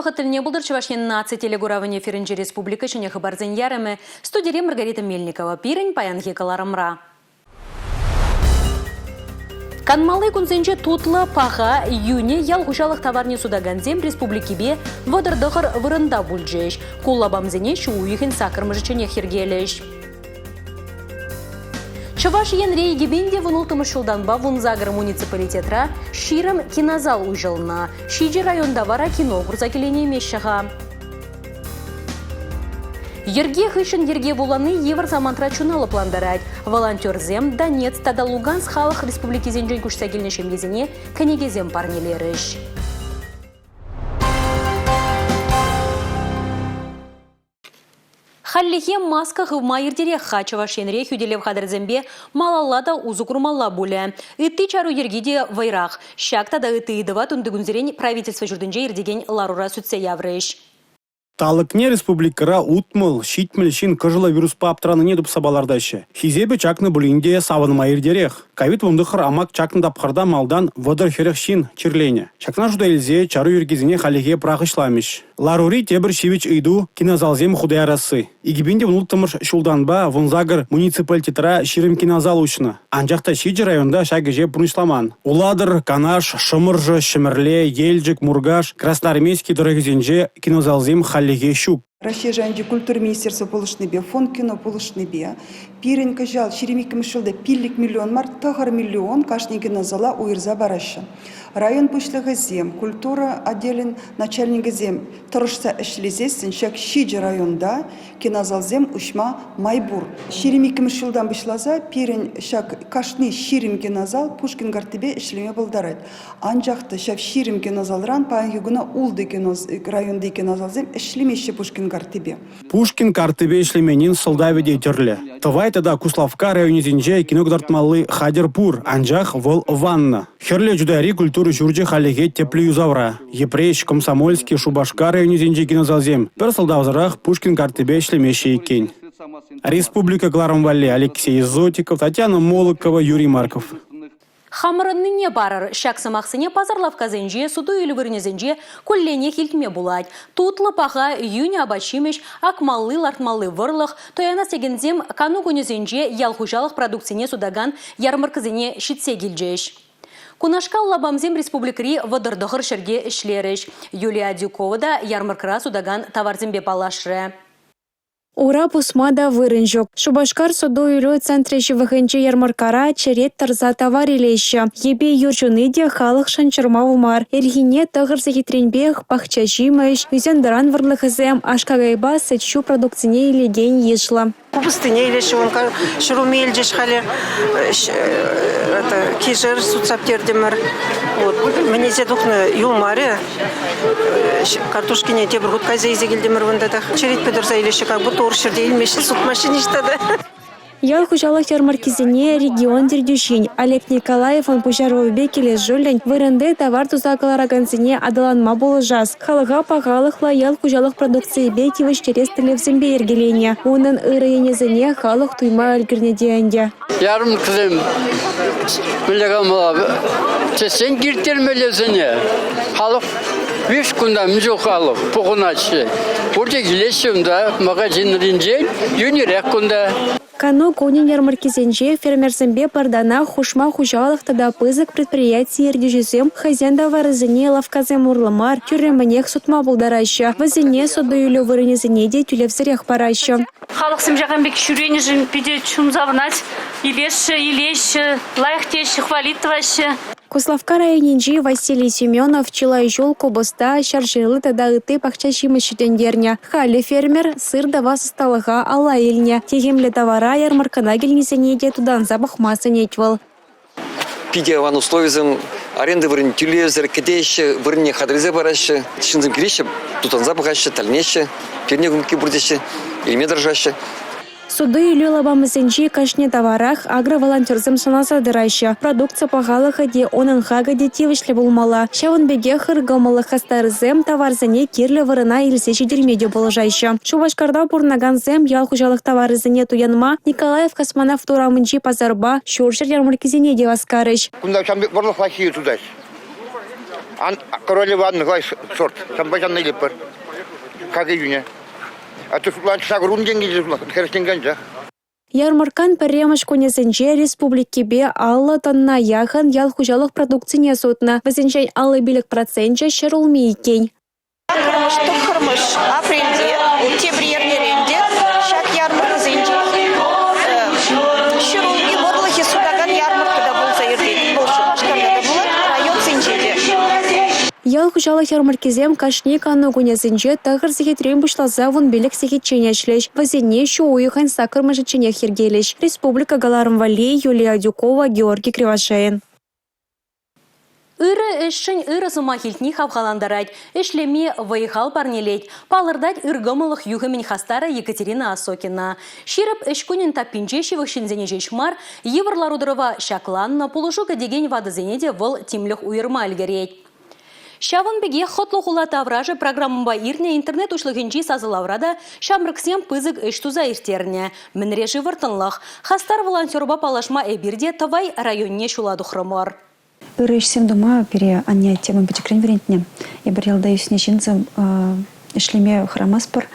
Вӑхӑт тӗлне пултӑр Чӑваш Ен наци телекуравӗн эфирӗнче республика ҫӗнӗ хыпарсен ярӑмӗ. Студире Маргарита Мельникова пирӗн паянхи кӑларӑмра. Канмалли кунсенче тутлӑ, паха, йӳнӗ ял хуҫалӑх таварне сутакансем республикипе 39 вырӑнта пулчӗҫ. Ку лапамсене ҫу уйӑхӗн саккӑрмӗшӗчченех йӗркелӗҫ. Чӑваш Енре 2016 ҫултанпа 18 муниципалитетра 20 кинозал уҫӑлнӑ. Ҫичӗ районта вара кино курса киленеймеҫҫӗ-ха. Йӗрке хыҫҫӑн йӗрке вулани йывӑр самантра чуна лӑплантарать. Волонтерсем Донецк тата Луганск халӑх республикисенчен куҫса килнӗ ҫемьесене кӗнекесем парнелерӗҫ. Хальлӗхе маска хывма иртерех-ха. Чӑваш Енре хӳтӗлев хатӗрӗсемпе малалла та усӑ курмалла пулӗ. Ытти чару йӗрки те вӑйрах. Ҫак тата ытти ыйтӑва тунтикунсерен правительство ҫуртӗнче иртекен ларура сӳтсе яврӗҫ. Талӑкне республикӑра 60, 70 ҫын кӑшӑллӑ вируспа аптӑранине тупса палӑртаҫҫӗ. Хисепӗ чакнӑ пулин те савӑнма иртерех. Ковид-19 амак чакнӑ тапхӑрта малтан 30-40 ҫын чирленӗ. Ҫакна шута илсе чару йӗркисене хальлӗхе пӑрахӑҫламӗҫ. Ларури тепӗр ҫивӗч ыйту – кинозалсем хута ярасси. 2016 ҫултанпа 18 муниципалитетра 20 кинозал уҫнӑ. Анчах та ҫичӗ районта ҫак ӗҫе пурнӑҫламан. Улатӑр, Канаш, Шӑмӑршӑ, Ҫӗмӗрле, Елчӗк, Муркаш, Красноармейски тӑрӑхӗсенче кинозалсем хальлӗхе ҫук. Раҫҫей шайӗнчи культура министерстви пулӑшнипе, фонд кино пулӑшнипе пирӗн кӑҫал 22-мӗш ҫулта 5 миллион мар, 9 миллион кашни кинозала уйӑрса параҫҫӗ. Район пуҫлӑхӗсем, культура отделӗн начальникӗсем тӑрӑшса ӗҫлесессӗн ҫак ҫичӗ районта кинозалсем уҫма май пур. 22-мӗш ҫултан пуҫласа пирӗн ҫак кашни 20 кинозал Пушкин карттипе ӗҫлеме пултарать. Анчах та ҫав 20 кинозалран паянхи куна ултӑ районти кинозалсем ӗҫлемеҫҫӗ Пушкин карттипе. Пушкин карттипе ӗҫлеменнин сӑлтавӗ те тӗрлӗ. Тӑвай тата Куславкка районӗсенче кино кӑтартмалли хатӗр пур, анчах вӑл ваннӑ. Хӗрлӗ Чутайри культура ҫурчӗ хальлӗхе тӗплӗ юсавра. Йӗпреҫ, Комсомольски, Шупашкар районӗсенчи кинозалсем пӗр сӑлтавсӑрах Пушкин карттипе ӗҫлемеҫҫӗ иккен. Республика кӑларӑм валли Алексей Зотиков, Татьяна Молокова, Юрий Марков. Хамӑрӑннине парӑр. Ҫак сӑмахсене пасар лавккасенче, суту-илӳ вырӑнӗсенче кулленех илтме пулать. Тутлӑ, паха, йӳнӗ апат-ҫимӗҫ, акмалли-лартмалли вӑрлӑх, туянас текенсем кану кунӗсенче ял хуҫалӑх продукцине сутакан ярмӑрккӑсене ҫитсе килчӗҫ. Кунашкал лапамсем республикӑри 39 ҫӗрте ӗҫлерӗҫ. Юлия Адюкова та ярмӑрккӑра сутакан таварсемпе паллашрӗ. Ура пусма та вырӑн ҫук. Шупашкар суту-илӳ центрӗ ҫывӑхӗнчи ярмӑрккара черет тӑрса тавар илеҫҫӗ. Йӗпе юр ҫуни те халӑхшӑн чӑрмав мар. Ирхине 9 сехетренпех пахча ҫимӗҫ, ӳсен-тӑран вӑрлӑхӗсем, аш-какайпа сӗт-ҫу продукцине илекен йышлӑ. Купӑстине илеҫҫӗ, ҫӗрулми илчӗҫ халӗ, кишӗр сутса пӗтертӗмӗр. Вот. Мӗн илсе тухнӑ юлмарӗ. Картушкине тепӗр хут кайса илсе килтӗмӗр вӑн тата. Черетпе тӑрса илеҫҫӗ, как будто урӑх ҫӗрте илмеҫҫӗ, сутмаҫҫӗ ниҫта та. Ял хуҫалӑх ярмӑрккисене регион ертӳҫин Олег Николаевӑн пуҫарӑвӗпе килӗшӳллӗн вырӑнти тавар туса кӑларакансене аталанма пулӑшас, халӑха пахалӑхлӑ ял хуҫалӑх продукцийӗпе тивӗҫтерес тӗллевсемпе йӗркеленӗ. Унӑн ырӑ енӗсене халӑх туйма ӗлкӗрнӗ те ӗнтӗ. Ярмӑрккӑсем мӗнле калама тесен кирттермеллесене халӑх виҫ кунта мӗн чул халӑх пухӑнаҫҫӗ. Пурте килеҫҫӗ унта магазинринчен йӳнӗрех кунта. Кану кунӗн ярмӑрккисенче фермерсемпе пӗр танах хушма хуҫалӑх тата пысӑк предприяти ертӳҫисем хӑйсен таварӗсене лавккасем урлӑ мар, тӳрремӗнех сутма пултараҫҫӗ. Вӗсене суту-илӳ вырӑнӗсене те тӳлевсӗрех параҫҫӗ. Халӑхсем ҫакӑн пек ҫӳренӗшӗн питӗ чун савӑнать. Илесшӗ, илеҫҫӗ, лайӑх теҫҫӗ, хвалить тӑваҫҫӗ. Куславкка районӗнчи Василий Семенов чылай ҫул купӑста, ҫӗршывлӑ тата ытти пахча ҫимӗҫ ҫитӗнтернӗ. Халӗ фермер сыр тӑвас ӑсталӑха алла илнӗ. Техӗмлӗ тавара ярмӑрккӑна килнисене те тутанса пӑхма сӗнет вӑл. Питӗ аван условисем, аренда вырӑнӗ тӳлевсӗр, кӗтеҫҫӗ, вырӑнне хатӗрлесе параҫҫӗ. Ҫынсем килеҫҫӗ, тутанса пӑхаҫҫӗ, тӗлӗнеҫҫӗ, пирне кунки пур теҫҫӗ, илме тӑрӑшаҫҫӗ. Суту-илӳ лапамӗсенчи кашни таварах агроволонтерсем сӑнаса тӑраҫҫӗ. Продукци пахалӑхӗ те, унӑн хакӗ те тивӗҫлӗ пулмалла. Ҫавӑн пекех ыр кӑмӑллӑх хастарӗсем таварсене кирлӗ вырӑна илсе ҫитерме те пулӑшаҫҫӗ. Шупашкарта пурӑнакансем ял хуҫалӑх таварӗсене туянма Николаев космонавт урамӗнчи пасарпа Ҫурҫӗр ярмӑрккисене те васкарӗҫ. Кунта ҫавӑн пек вӑрлӑх лаҫҫи сутаҫ. Королева Анна лайӑх сорт. Ҫавӑнпа ҫавна илетпӗр. Хакӗ йӳнӗ. А то шутлан 80 тенкӗ 40 тенкӗ анчах. Ярмӑрккан пӗрремӗш кунӗсенче республикипе 50 тонна яхӑн ял хуҫалӑх продукцине сутнӑ. Вӗсенчен 55 проценчӗ ҫӗрулми иккен. 8-мӗш, 9-мӗш апрельте, тепӗр эрнерен те ҫак ярмӑрккасенче ҫӗрулми вӑрлӑхӗ сутакан ярмӑркка та пулса иртет. Вӑл Шупашкарта та пулать, районсенче те. Ял хуҫалӑх ярмӑрккисем кашни кану кунӗсенче 9 сехетрен пуҫласа 15 сехетчен ӗҫлӗҫ. Вӗсене ҫу уйӑхӗн 8-мӗшӗчченех йӗркелӗҫ. Республика кӑларӑм валли Юлия Адюкова, Георгий Кривошеин. Ырӑ ӗҫшӗн ырӑ сӑмах илтни хавхалантарать, ӗҫлеме вӑй-хал парнелет, палӑртать ыркӑмӑллӑх юхӑмӗн хастарӗ Екатерина Осокина. Ҫирӗп ӗҫ кунӗн таппинче ҫывӑх ҫынсене ҫеҫ мар, йывӑр лару-тӑрӑва ҫакланнӑ, пулӑшу кӗтекен ватӑсене те вӑл тимлӗх уйӑрма ӗлкӗрет. Ҫавӑн пекех Хӑтлӑ хула таврашӗ программӑпа иртнӗ интернет уҫлӑхӗнчи сасӑлавра та ҫамрӑксем пысӑк ӗҫ туса ирттернӗ. Мӗнре-ши вӑрттӑнлӑх? Хастар волонтерпа паллашма эпир те Тӑвай районне ҫула тухрӑмӑр. Ырӑ ӗҫсем тума пире анне аттем пӗчӗкрен вӗрентнӗ. Эпир ялта ӳснӗ ҫынсем ӗҫлеме хӑрамастпӑр,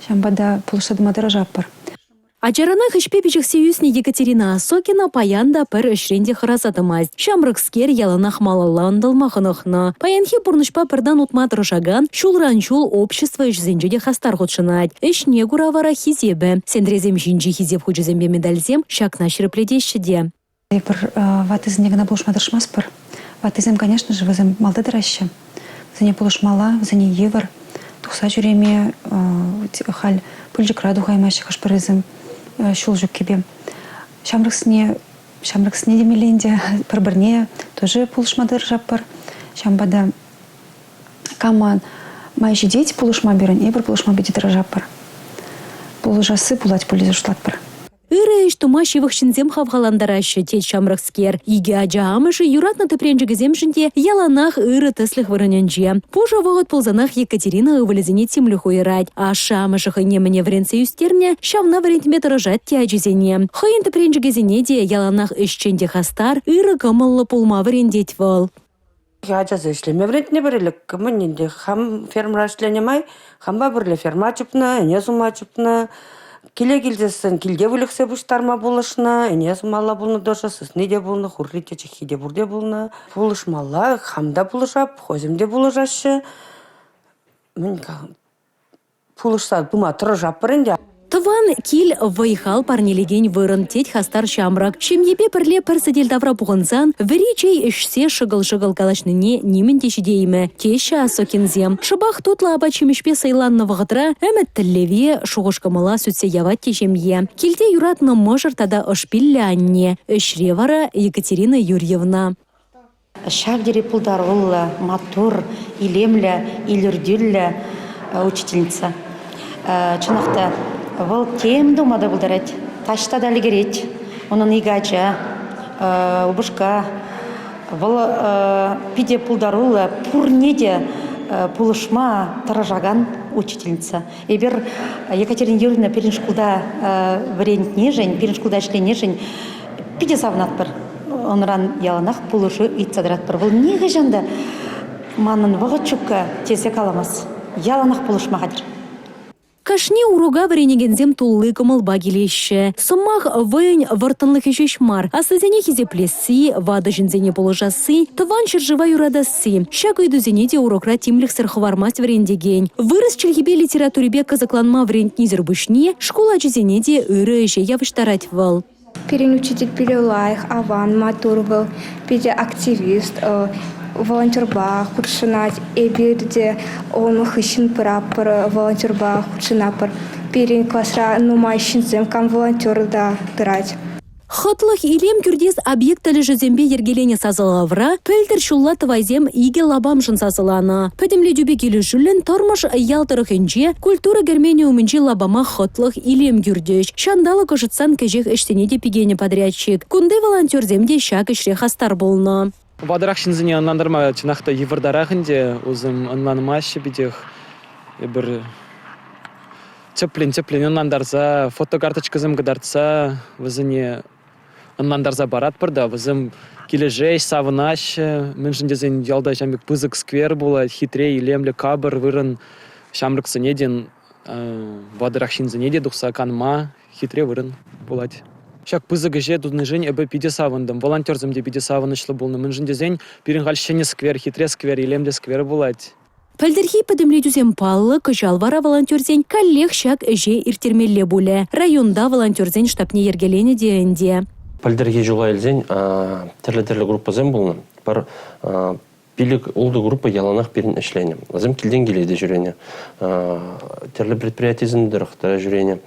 ҫавӑнпа та пулӑшса тӑма тӑрӑшатпӑр. Ачаранах ӗҫпе пиҫӗхсе ӳснӗ Екатерина Осокина паян та пӗр ӗҫрен те хӑраса тӑмасть. Ҫамрӑкскер яланах малалла ӑнтӑлма хӑнӑхнӑ. Паянхи пурнӑҫпа пӗртан утма тӑрӑшакан ҫулран-ҫул общество ӗҫӗсенче те хастар хутшӑнать. Ӗҫне кура вара хисепӗ. Сентресем ҫинчи хисеп хучӗсемпе медальсем ҫакна ҫирӗплетеҫҫӗ те. Эпир ваттисене кӑна пулӑшма тӑрӑшмастпӑр. Ваттисем, конечно же, вӗсем малта тӑраҫҫӗ. Вӗсене пулӑшмалла, вӗсене йывӑр тухса ҫӳреме, халь пылчӑкра тухаймаҫҫӗ хӑш-пӗрисем ҫул ҫуккипе. Ҫамрӑксене, ҫамрӑксене темелле ӗнтӗ, пӗр-пӗрне тоже пулӑшма тӑрӑшатпӑр. Ҫавӑнпа та кама май ҫитет пулӑшма пирӗн, эпир пулӑшма питӗ тӑрӑшатпӑр. Пулӑшасси пулать пуль тесе шутлатпӑр. Ырӑ ӗҫ тума ҫывӑх ҫынсем хавхалантараҫҫӗ, тет ҫамрӑкскер. Икӗ ача амӑшӗ юратнӑ тӗпренчӗкӗсемшӗн те яланах ырӑ тӗслӗх вырӑнӗнче. Пушӑ вӑхӑт пулсанах Екатерина ывӑлӗсене тимлӗх уйӑрать. Ашшӗ-амӑшӗ хӑйне мӗне вӗрентсе ӳстернӗ, ҫавна вӗрентме тӑрӑшать те ачисене. Хӑйӗн тӗпренчӗкӗсене те яланах ӗҫчен те хастар, ырӑ кӑмӑллӑ пулма вӗрентет вӑл. Ачасем ӗҫлеме вӗрентнӗ пӗрле мӗн ӗнтӗ хам фермӑра ӗҫленӗ май хампа пӗрле ферма чупнӑ, ӗне сума чупнӑ. Киле килсессӗн килте выльӑхсем пуҫтарма пулӑшнӑ, ӗне сумалла пулнӑ тӑшӑ, сысни те пулнӑ, хурри те, чӑххи те пурте пулнӑ. Пулӑшмалла, хам та пулӑшап, хӑйсем те пулӑшаҫҫӗ. Мӗн пулӑшса пыма тӑрӑшатпӑр ӗнтӗ. Тӑван кил вӑй-хал парнелекен вырӑн, тет хастар ҫамрӑк. Ҫемьепе пӗрле пӗр сӗтел тавра пухӑнсан вӗри чей ӗҫсе шӑкӑл-шӑкӑл калаҫнине нимӗн те ҫитеймӗ, теҫҫӗ Осокинсем. Шӑпах тутлӑ апат-ҫимӗҫпе сӑйланнӑ вӑхӑтра ӗмӗт-тӗллеве, шухӑш-кӑмӑла сӳтсе явать те ҫемье. Килте юратнӑ мӑшӑр тата ӑшпиллӗ анне. Ӗҫре вара Екатерина Юрьевна. Ҫав тери пултаруллӑ, маттур, илемлӗ, илӗртӳллӗ учительница. Чӑнах та, вӑл тем тума та пултарать, таҫта та ӗлкӗрет. Унӑн икӗ ача, упӑшка. Вӑл питӗ пултаруллӑ, пурне те пулӑшма тӑрӑшакан учительница. Эпир Екатерина Юрьевна пирӗн шкулта вӗрентнишӗн, пирӗн шкулта ӗҫленишӗн питӗ савӑнатпӑр. Унран яланах пулӑшу ыйтса тӑратпӑр. Вӑл нихӑҫан та манӑн вӑхӑт ҫукка тесе каламасть. Яланах пулӑшма хатӗр. Кашни урока вӗренекенсем тулли кӑмӑлпа килеҫҫӗ. Сӑмах вӑйӗн вӑрттӑнлӑхӗ ҫеҫ мар, аслисене хисеплесси, ватӑ ҫынсене пулӑшасси, тӑван ҫӗршыва юратасси. Ҫак ыйтусене те урокра тимлӗхсӗр хӑвармасть вӗрентекен. Вырӑс чӗлхипе литературипе кӑсӑкланма вӗрентнисӗр пуҫне шкул ачисене те ырӑ ӗҫе явӑҫтарать вӑл. Пирӗн учитель питӗ лайӑх, аван, маттур вӑл, питӗ активист, волонтерпа хутшӑнать. Эпир те ун хыҫҫӑн пыратпӑр, волонтерпа хутшӑнатпӑр. Пирӗн класра нумай ҫынсем кам волонтер та тӑрать. Хӑтлӑх илем кӳртес объект тӗлӗшӗсемпе йӗркеленӗ сасӑлавра пӗлтӗр ҫулла тӑвайсем икӗ лапамшӑн сасӑланӑ. Пӗтӗмлетӳпе килӗшӳллӗн Тӑрмӑш ял тӑрӑхӗнче культура керменӗ умӗнчи лапама хӑтлӑх илем кӳртӗҫ. Ҫанталӑк ӑшӑтсан кӗҫех ӗҫсене те пикенӗ подрядчик. Кунти волонтерсем те ҫак ӗҫре хастар пулнӑ. Ватӑрах ҫынсене ӑнлантарма чӑнах та йывӑртарах ӗнтӗ. Усем ӑнланмаҫҫӗ питех. Эпир тӗплӗн-тӗплӗн ӑнлантарса, фотокарточкӑсем кӑтартса вӗсене. ӑнлантарса паратпӑр та вӗсем килӗшеҫ, савӑнаҫҫӗ. Мӗншӗн тесен ялта ҫавӑн пек пысӑк сквер пулать, хитре, илемлӗ, капӑр вырӑн. Ҫамрӑксене те, ватӑрах ҫынсене те тухса канма хитре вырӑн пулать. Ҫак пысӑк ӗҫе тунишӗн эпӗ питӗ савӑнтӑм. Волонтерсем те питӗ савӑнӑҫлӑ пулнӑ. Мӗншӗн тесен пирӗн халь ҫӗнӗ сквер, хитре сквер, илемлӗ сквер пулать. Пӗлтӗрхи пӗтӗмлетӳсем паллӑ, кӑҫал вара волонтерсен каллех ҫак ӗҫе ирттермелле пулӗ. Районта волонтерсен штабне йӗркеленӗ те ӗнтӗ. Пӗлтӗрхи ҫула илсен тӗрлӗ-тӗрлӗ группӑсем пулнӑ. Пӗр пилӗк-ултӑ группа яланах пирӗн ӗҫленӗ. Вӗсем килтен киле те ҫӳренӗ, тӗрлӗ предприятисем тӑрӑх та ҫӳренӗ.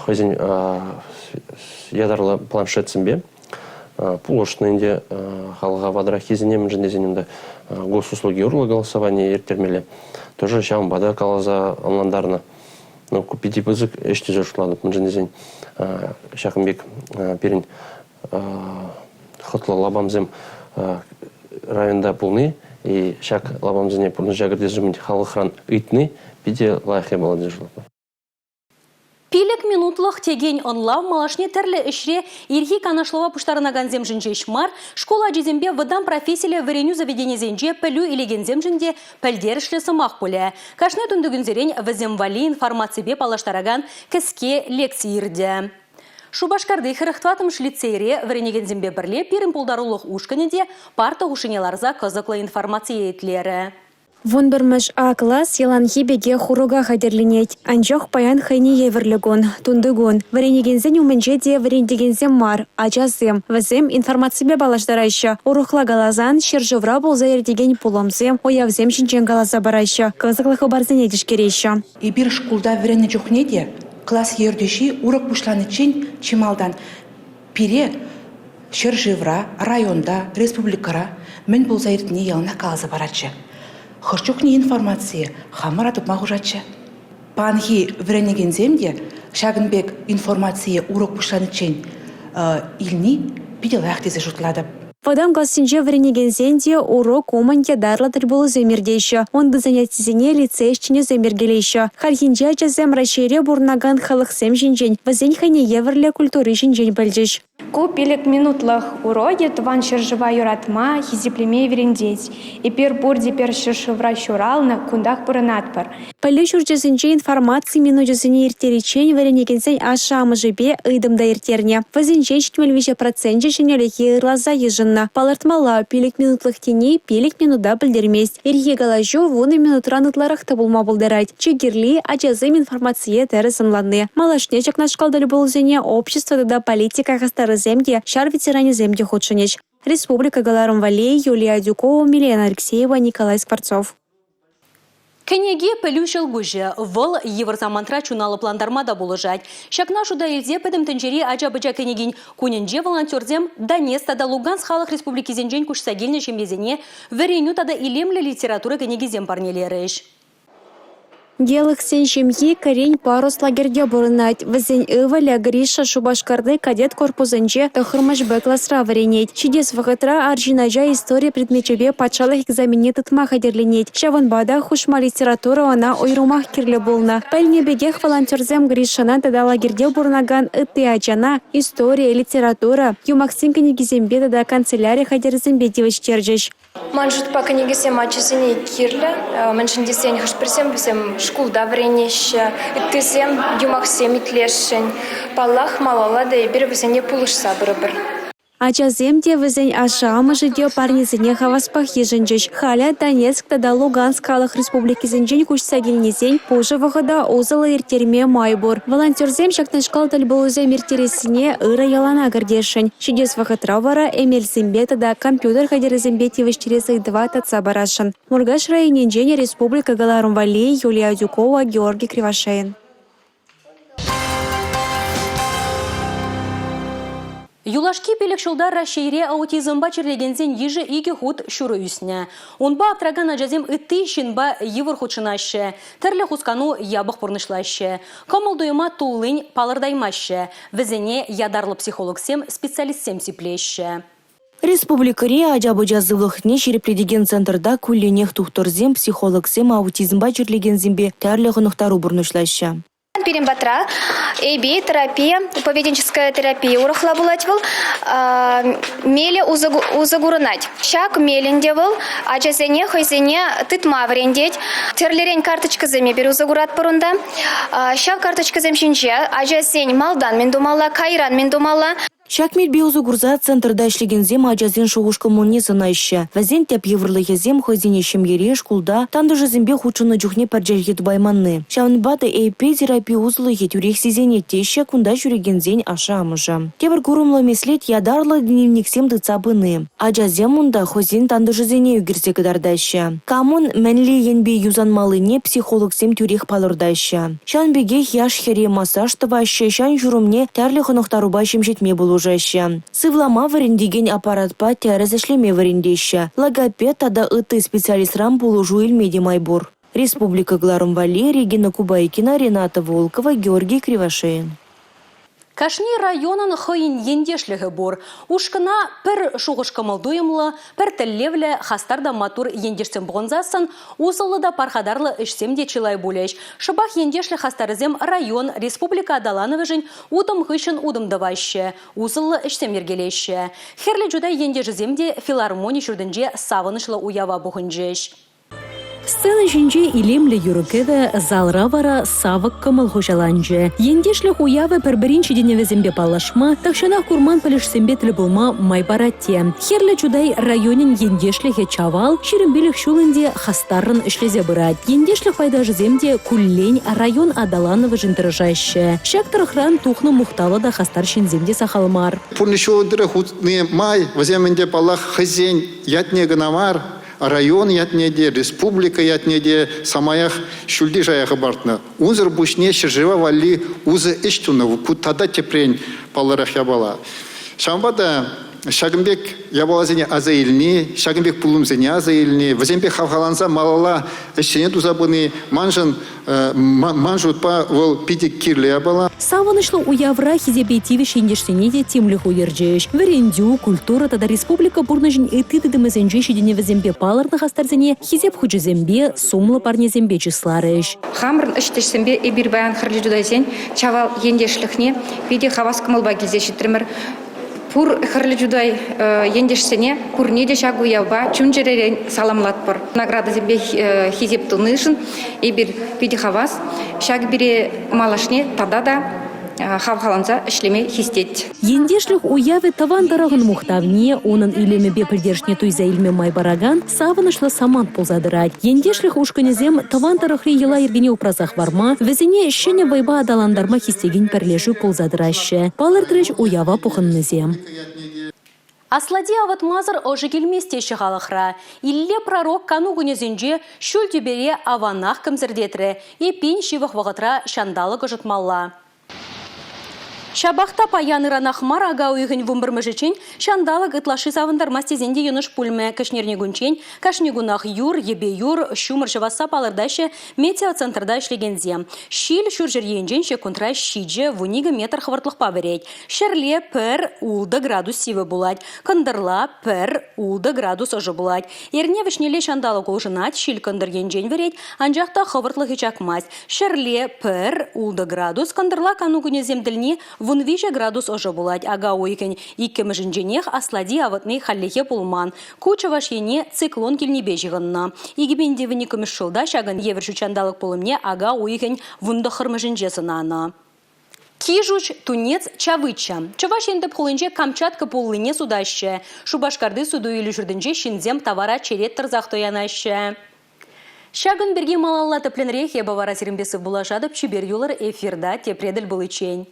Хӑйсен ятарлӑ планшетсемпе пулӑшнӑ ӗнтӗ халӑха ватӑраххисене, мӗншӗн тесен унта госуслуги урлӑ голосование ирттермелле. Тоже ҫавӑнпа та каласа ӑнлантарнӑ. Ну, ку питӗ пысӑк ӗҫ тесе шутлатӑп, мӗншӗн тесен ҫакӑн пек пирӗн хӑтлӑ лапамсем районта пулни и ҫак лапамсене пурнӑҫа кӗртес умӗн халӑхран ыйтни питӗ лайӑх япала тесе шутлатӑп. Пилӗк минутлӑх текен ӑнлав малашне тӗрлӗ ӗҫре ирхи канашлӑва пуҫтарӑнакансемшӗн ҫеҫ мар, шкул ачисемпе вӑтам профессиллӗ вӗренӳ заведенийӗсенче пӗлӳ илекенсемшӗн те пӗлтерӗшлӗ сӑмах пулӗ. Кашни тунтикунсерен вӗсем валли информаципе паллаштаракан кӗске лекци иртӗ. Шупашкарти 44-мӗш лицейре вӗренекенсемпе пӗрле пирӗн пултарулӑх ушкӑнӗ те парта хушшине ларса кӑсӑклӑ информацие итлерӗ. 11-мӗш А класс яланхи пекех урока хатӗрленет. Анчах паян хӑйне евӗрлӗ кун – тунти кун. Вӗренекенсен умӗнче те вӗрентекенсем мар, ачасем. Вӗсем информаципе паллаштараҫҫӗ. Урӑхла каласан, ҫӗршывра пулса иртекен пулӑмсем, уявсем ҫинчен каласа параҫҫӗ, кӑсӑклӑ хыпарсене тишкереҫҫӗ. Эпир шкулта вӗреннӗ чухне те класс ертӳҫи урок пуҫланиччен чи малтан пире Ҫӗршывра, районта, республикӑра мӗн пулса иртнине яланах каласа паратчӗ. Хӑш чухне информацие хамӑра тупма хушатчӗ. Паянхи вӗренекенсем те ҫакӑн пек информацие урок пуҫланиччен илни питӗ лайӑх тесе шутлатӑп. Вӑтам классенче вӗренекенсен те урок умӗн ятарлӑ тӗлпулусем иртеҫҫӗ. Унти занятисене лицей ӗҫченӗсем йӗркелеҫҫӗ. Хальхинче ачасем Раҫҫейре пурӑнакан халӑхсем ҫинчен, вӗсен хӑйне евӗрлӗ культури ҫинчен пӗлчӗҫ. Ку 5 минутлӑх урокӗ Тӑван ҫӗршыва юратма, хисеплеме вӗрентет. Эпир пурте пӗр ҫӗршывра ҫуралнӑ, кунтах пурӑнатпӑр. Пӗлӳ ҫурчӗсенче информаци минучӗсене ирттериччен вӗренекенсен ашшӗ-амӑшӗпе ыйтӑм та ирттернӗ. Вӗсенчен 73 проценчӗ ҫӗнӗлӗхе ырласа йышӑннӑ. Палӑртмалла, 5 минутлӑх тени 5 минута пӗлтермест. Ирхи калаҫу 10 минутран ытларах та пулма пултарать. Чи кирли – ачасем информацие тӗрӗс ӑнланни. Малашне ҫакнашкал тӗлпулусене общество тата политика хастарӗсем те, ҫар ветеранӗсем те хутшӑнӗҫ. Республика кӑларӑм валли Юлия Адюкова, Милена Алексеева, Николай Скворцов. Кӗнеке пӗлӳ ҫӑлкуҫӗ. Вӑл йывӑр самантра чуна лӑплантарма та пулӑшать. Ҫакна шута илсе Пӗтӗм тӗнчери ача-пӑча кӗнекин кунӗнче волонтерсем Донецк тата Луганск халӑх республикисенчен куҫса килнӗ ҫемьесене вӗренӳ тата илемлӗ литература кӗнекисем парнелерӗҫ. Гелыхсен ҫемйи Кӗрен парус лагерьте пурӑнать. Вӗсен ывӑлӗ Гриша Шупашкарти кадет корпусӗнче 9-мӗш Б класра вӗренет. Ҫитес вӑхӑтра арҫын ача истори предмечӗпе патшалӑх экзаменне тытма хатӗрленет. Ҫавӑнпа та хушма литература ӑна уйрӑмах кирлӗ пулнӑ. Пӗлнӗ пекех волонтерсем Гришӑна тата лагерьте пурӑнакан ытти ачана истори, литература, юмахсен кӗнекисемпе тата канцеляри хатӗрӗсемпе тивӗҫтерчӗҫ. Ман шутпа, кӗнекесем ачасене кирлӗ, мӗншӗн тесен хӑш-пӗрисем вӗсем шкулта вӗренеҫҫӗ, ыттисем юмахсем итлесшӗн. Паллах, малалла та эпир вӗсене пулӑшса пырӑпӑр. Ачасем те, вӗсен ашшӗ-амӑшӗ те парнесене хаваспах йышӑнчӗҫ. Халӗ Донецк тата Луганск халӑх республикисенчен куҫса килнисен пушӑ вӑхӑта усӑллӑ ирттерме май пур. Волонтерсем ҫакнашкал тӗлпулусем ирттерессине ырӑ йӑлана кӗртесшӗн. Ҫитес вӑхӑтра вара эмелсемпе тата компьютер хатӗрӗсемпе тивӗҫтерес ыйтӑва татса парасшӑн. Муркаш районӗнчен республика кӑларӑм валли Юлия Адюкова, Георгий Кривошеин. Юлашки пилӗк ҫулта Раҫҫейре аутизмпа чирлекенсен йышӗ икӗ хут ҫурӑ ӳснӗ. Унпа аптракан ачасем ытти ҫынпа йывӑр хутшӑнаҫҫӗ, тӗрлӗ хускану япӑх пурнӑҫлаҫҫӗ. Кӑмӑл-туйӑма туллин палӑртаймаҫҫӗ. Вӗсене ятарлӑ психологсем, специалистсем сиплеҫҫӗ. Республикӑри ача-пӑча сывлӑхне ҫирӗплетекен центрта кулленех тухтӑрсем, психологсем аутизмпа чирлекенсемпе тӗрлӗ хӑнӑхтару пурнӑҫлаҫҫӗ. Пирӗн патра ABA терапия, поведенческая терапия урӑхла пулать вӑл, мелӗ усӑ курӑнать. Ҫак мел ӗнтӗ вӑл ачасене хӑйсене тытма вӗрентет. Тӗрлӗрен карточкӑсем эпир усӑ куратпӑр унта. Ҫав карточкӑсем ҫинче ачасен малтан мӗн тумалла, кайран мӗн тумалла. Ҫак мелпе усӑ курса центрта ӗҫлекенсем ачасен шухӑш-кӑмӑлне сӑнаҫҫӗ. Вӗсен тӗп йывӑрлӑхӗсем хӑйсене ҫемьере, шкулта, тантӑшӗсемпе хутшӑннӑ чухне пӗр чӗлхе тупайманни. Ҫавӑнпа та ЭП терапи усӑлӑхӗ тӳрех сисӗнет теҫҫӗ кунта ҫӳрекенсен ашшӗ-амӑшӗ. Тепӗр курӑмлӑ меслет ятарлӑ дневниксем тытса пыни. Ачасем унта хӑйсен тантӑшӗсене ӳкерсе кӑтартаҫҫӗ. Камӑн мӗнле енпе юсанмаллине психологсем тӳрех палӑртаҫҫӗ. Ҫавӑн пекех яш-хӗре массаж тӑваҫҫӗ, ҫан-ҫурӑмне тӗрлӗ хӑнӑхтарупа ҫемҫетме пулӑшаҫҫӗ. Сывлама вӗрентекен аппаратпа тӗрӗс ӗҫлеме вӗрентеҫҫӗ. Логопед тата ытти специалистран пулӑшу илме те май пур. Республика кӑларӑм валли Регина Кубайкина, Рената Волкова, Георгий Кривошеин. Кашни районӑн хӑйӗн ентешлӗхӗ пур. Ушкӑна пӗр шухӑш-кӑмӑл-туйӑмлӑ, пӗр тӗллевлӗ, хастар та маттур ентешсем пухӑнсассӑн усӑллӑ та пархатарлӑ ӗҫсем те чылай пулӗҫ. Шӑпах ентешлӗх хастарӗсем район, республика аталанӑвӗшӗн утӑм хыҫҫӑн утӑм тӑваҫҫӗ, усӑллӑ ӗҫсем йӗркелеҫҫӗ. Хӗрлӗ Чутай ентешӗсем те филармони ҫуртӗнче савӑнӑҫлӑ уява пухӑнчӗҫ. Сцена ҫинче илемлӗ юрӑ-кӗвӗ, залра вара савӑк кӑмӑл хуҫаланчӗ. Ентешлӗх уявӗ пӗр-пӗрин ҫитӗнӗвӗсемпе паллашма, тахҫанах курман пӗлӗшсемпе тӗл пулма май парать те. Хӗрлӗ Чутай районӗн ентешлӗхӗ Чавал 25 ҫул ӗнтӗ хастаррӑн ӗҫлесе пырать. Ентешлӗх пайташӗсем те куллен район аталанӑвӗшӗн тӑрӑшаҫҫӗ. Ҫак тӑрӑхран тухнӑ мухтавлӑ та хастар ҫынсем те сахал мар. Пурнӑҫ ҫулӗ утни май вӗсем ӗнтӗ, паллах, хӑйсен ятне кӑна мар, район ятне те, республика ятне те самаях ҫӳлти шая хӑпартнӑ. Унсӑр пуҫне ҫӗршыва валли усӑ ӗҫ тунӑ. Ку тата тӗпрен паллӑрах япала. Ҫавӑнпа та ҫакӑн пек япаласене аса илни, ҫакӑн пек пулӑмсене аса илни, вӗсемпе хавхаланса малалла ӗҫсене туса пыни маншӑн Ман шутпа, вӑл питӗ кирлӗ япала. Савӑнӑҫлӑ уявра хисепе тивӗҫ ентешсене те тимлӗх уйӑрчӗҫ. Вӗрентӳ, культура тата республика пурнӑҫӗн ытти тытӑмӗсенче ҫитӗнӗвӗсемпе палӑрнӑ хастарсене Хисеп хучӗсемпе, сумлӑ парнесемпе чысларӗҫ. Хамӑрӑн ӗҫтешсемпе эпир паян Хӗрлӗ Чутайсен Чавал ентешлӗхне питӗ хавас кӑмӑлпа килсе ҫитрӗмӗр. Пур Хӗрлӗ Чутай ентешсене пурне те ҫак уявпа чун-чӗререн саламлатпӑр. Наградӑсемпе хисеп тунишӗн эпир питӗ хавас. Ҫакӑ пире малашне тата та хавхаланса ӗҫлеме хистет. Ентешлӗх уявӗ тӑван тӑрӑхӑн мухтавне, унӑн илемӗпе пӗлтерӗшне туйса илме май паракан савӑнӑҫлӑ самант пулса тӑрать. Ентешлӗх ушкӑнӗсем тӑван тӑрӑхри йӑла-йӗркене упраса хӑварма, вӗсене ҫӗнӗ вӑйпа аталантарма хистекен пӗрлешӳ пулса тӑраҫҫӗ, палӑртрӗҫ уява пухӑннисем. Аслати авӑтмасӑр ӑшӑ килмест теҫҫӗ халӑхра. Илле пророк кану кунӗсенче ҫӳл тӳпере аванах кӗмсӗртетрӗ. Эппин, ҫывӑх вӑхӑтра ҫанталӑк ӑшӑтмалла. Ҫапах та паян-ыранах мар ака уйӑхӗн вунпӗрмӗшӗччен ҫанталӑк ытлашши савӑнтармасть тесен те йӑнӑш пулмӗ. Кӗҫнерникунччен кашни кунах юр, йӗпе юр, ҫумӑр ҫӑвасса палӑртаҫҫӗ метеоцентрта ӗҫлекенсем. Ҫил ҫурҫӗр енчен ҫеккунтра 7, 12 метр хӑвӑртлӑхпа вӗрет. Ҫӗрле пӗр ултӑ градус сивӗ пулать. Кӑнтӑрла пӗр ултӑ градус ӑшӑ пулать. Эрне вӗҫнелле ҫанталӑк улшӑнать, ҫил кӑнтӑр енчен вӗрет, анчах та хӑвӑртлӑхӗ чакмасть. Ҫӗрле пӗр ултӑ градус, кӑнтӑрла кану кунӗсем тӗлне 13 градус ӑшӑ пулать. Ака уйӑхӗн иккӗмӗшӗнченех аслати авӑтни хальлӗхе пулман. Ку Чӑваш Ене циклон килнипе ҫыхӑннӑ. 2012 ҫулта ҫакӑн евӗр ҫутҫанталӑк пулӑмне ака уйӑхӗн вунтӑххӑрмӗшӗнче сӑнанӑ. Кижуч, тунец, чавыча. Чӑваш Ен тӗп хулинче Камчатка пуллине сутаҫҫӗ. Шупашкарти суту-илӳ ҫуртӗнче ҫынсем тавара черет тӑрсах туянаҫҫӗ. Ҫакӑн пирки малалла тӗплӗнрех эпӗ вара сирӗнпе сывпуллашатӑп. Чипер юлӑр эфирта тепре тӗл пуличчен.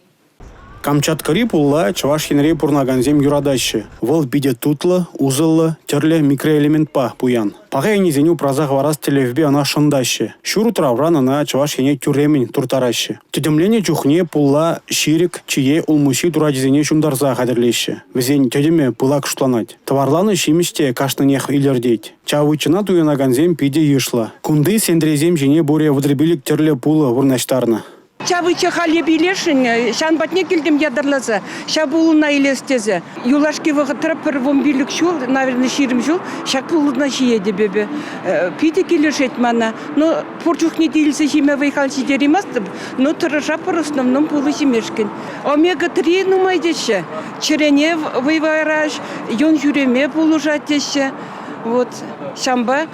Камчаткӑри пулла Чӑваш Енре пурӑнакансем юратаҫҫӗ. Вӑл питӗ тутлӑ, усӑллӑ, тӗрлӗ микроэлементпа пуян. Паха ӗнесене упраса хӑварас тӗллевпе ӑна шӑнтаҫҫӗ. Ҫур утравран ӑна Чӑваш Ене тӳрремӗн турттараҫҫӗ. Тӗтӗмленӗ чухне пулла ҫирӗк, чие, улмуҫҫи турачӗсене ҫунтарса хатӗрлеҫҫӗ. Вӗсен тӗтӗмӗ пылак шутланать. Тӑварланӑ ҫимӗҫ те кашнинех илӗртет. Чавычӑна туянакансем питӗ йышлӑ. Кунти сентресем ҫине пурӗ 35 тӗрлӗ пулӑ вырнаҫтарнӑ. Чавыча халь эп илесшӗн, ҫавӑн патне килтӗм ятарласа, ҫав пулӑна илес тесе. Юлашки вӑхӑтра пӗр 15 ҫул, наверное, 20 ҫул ҫак пулӑна ҫиетӗп эпӗ. Питӗ килӗшет мана. Но пур чухне те илсе ҫиме вӑй-хал ҫитерейместӗп, но тӑрӑшатпӑр основном пулӑ ҫимешкӗн. Омега-3 нумай теҫҫӗ. Чӗрене вӑй параҫ, юн ҫӳреме пулӑшать теҫҫӗ. Вот ҫавӑнпа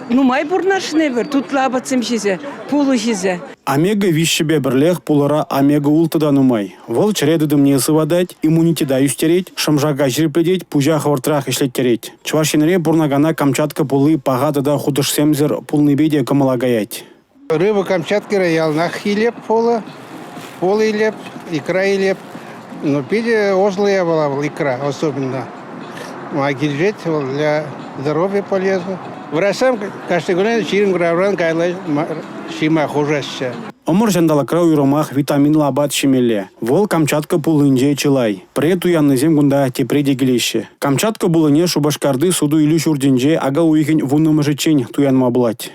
нумай пурӑнасшӑн эпир тутлӑ апатсем ҫисе, пулӑ ҫисе. Омега-3-пе пӗрлех пулӑра омега-6 та нумай. Вӑл чӗре тытӑмне сыватать, иммунитета ӳстерет, шӑм-шака ҫирӗплетет, пуҫа хӑвӑртрах ӗҫлеттерет. Чӑваш Енре пурӑнакана Камчатка пулли паха тата хутӑшсемсӗр пулнипе те кӑмӑла каять. Рыба Камчаткӑра яланах илеп пулӑ, пулӑ илеп, икра илеп. Ну, питӗ ӑслӑ япала вӑл икра особенно. Ма килӗшет вӑл для здоровья полезно. Врачсем кашни кунне 20 граммран каялла ҫиме хушаҫҫӗ. Ӑмӑр ҫанталӑкра уйрӑмах витаминлӑ апат ҫимелле. Вӑл Камчатка пуллинче чылай. Пӗрре туяннисем кунта тепре те килеҫҫӗ. Камчатка пуллине Шупашкарти суту-илӳ ҫуртӗнче ака уйӑхӗн 10-мӗшӗччен туянма пулать.